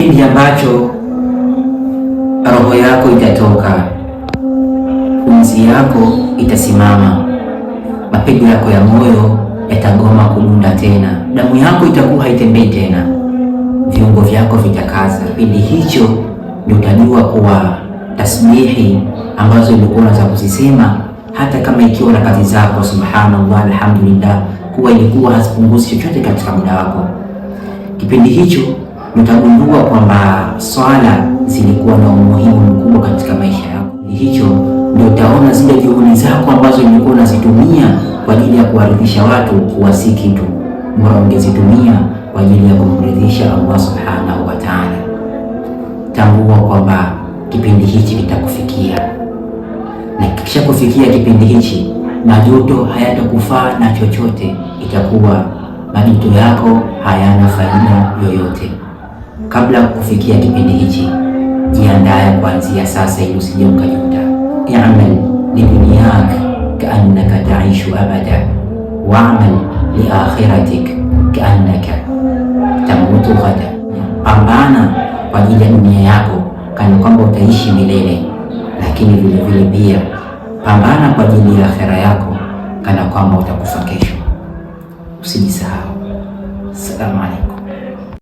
Kipindi ambacho roho yako itatoka, pumzi yako itasimama, mapigo yako ya moyo yatagoma kudunda tena, damu yako itakuwa haitembei tena, viungo vyako vitakaza. Kipindi hicho ndio utajua kuwa tasbihi ambazo ulikuwa unaweza kuzisema hata kama ikiwa na kazi zako, subhanallah, alhamdulillah, kuwa ilikuwa hazipunguzi chochote katika muda wako. Kipindi hicho utagundua kwamba swala zilikuwa na umuhimu mkubwa katika maisha yako. Hicho ndio utaona zile juhudi zako ambazo ulikuwa unazitumia kwa ajili ya kuwaridhisha watu kuwa si kitu, bora ungezitumia kwa ajili ya kumridhisha Allah subhanahu wa ta'ala. Tambua kwamba kipindi hichi kitakufikia, na kisha kufikia kipindi hichi, majuto hayatakufaa na chochote, itakuwa majuto yako hayana faida yoyote. Kabla kufikia kipindi hichi, jiandae kuanzia sasa ili usije ukajuta. I'mal lidunyak kaannaka taishu abada wa'mal liakhiratik kaannaka tamutu ghada, pambana kwa ajili ya dunia yako kana kwamba utaishi milele, lakini vile vile pia pambana kwa ajili ya akhera yako kana kwamba utakufa kesho. Usijisahau. Salamu alaykum.